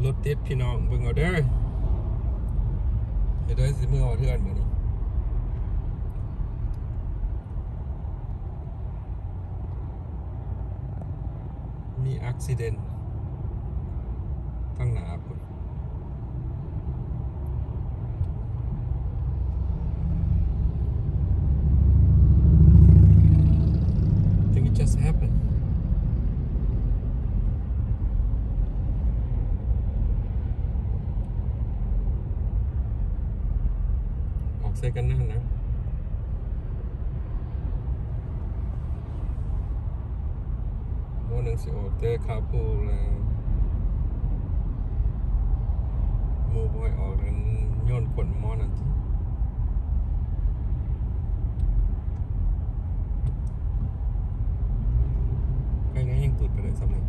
ລົດຕິດພີ່ນ້ອງ ເບິ່ງເອົາເດີ ເຮັດໃດຊິເມືອຮອດເຮືອນມື້ນີ້. ມີອັກຊີເດັນທາງໜ້າພຸ້ນ. I think it just happened. ອອກໃສ່ກັນນານນະ. ໝໍໜຶ່ງຊິອອກແຕ່ຄາປູແລ້ວ ໝູ່ບໍ່ໃຫ້ອອກນັ້ນ ໂຍນກົ້ນໝໍນັ້ນຕິ. ໄປໄຫນຍັງຕູດໄປໄດ້ສ່ຳນີ້.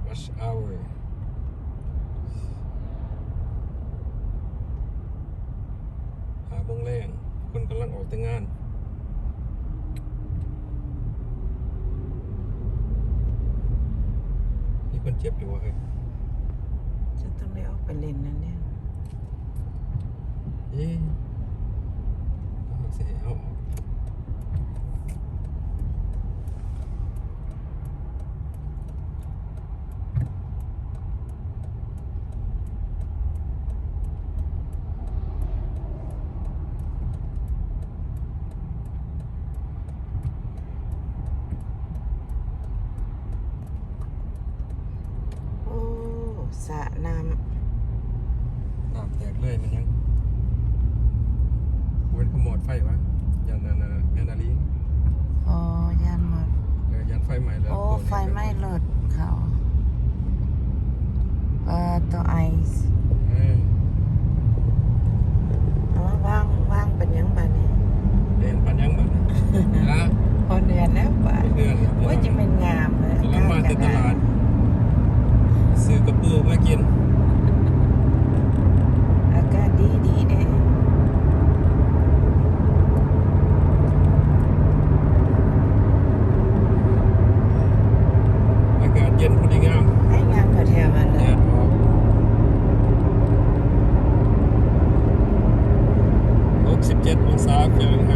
Rush hour ຫ້າໂມງແລງ ຄົນກຳລັງອອກແຕ່ງານ. ມີຄົນເຈັບຢູ່ບໍ່ເຮີ້ຍ? ຈະຕ້ອງໄດ້ອອກໄປຫຼິ້ນນັ້ນແຫຼະ. ເອີ ເຂົາຊິໃຫ້ເຮົາອອກ. ໂອ້ ສະນ້ຳ ນ້ຳແຕກເລີຍແມ່ນຫຍັງ? ເວັນຂະໝອດໄຟວະ? ຢ້ານອັນນັ້ນນະ ແມ່ນອີ່ຫຼີ. ອໍ ຢ້ານໝົດ. ເອີ ຢ້ານໄຟໄໝ້ແລ້ວ. ໂອ້ ໄຟໄໝ້ລົດເຂົາ. ປາໂຕໄອ. ເອີ ເອົາ ວາງ ວາງປັນຫຍັງບາດນີ້? ແດງປານຫຍັງບາດນີ້? ຮະ? ພໍເດືອນແລ້ວບາດ. ເດືອນແລ້ວ. ໂອ້ຍ ຈະແມ່ນງາມເລີຍ. ກຳລັງມາແຕ່ຕະຫຼາດ ຊື້ກະປູມາກິນ. ອາກາດດີໆເດ້. ອາກາດເຢັນພໍດີງາມ. ໃຫ້ງາມແຖວໆມາເລີຍ. ແດດອອກ. ຫົກສິບເຈັດອົງສາຟາເຣນໄຮ.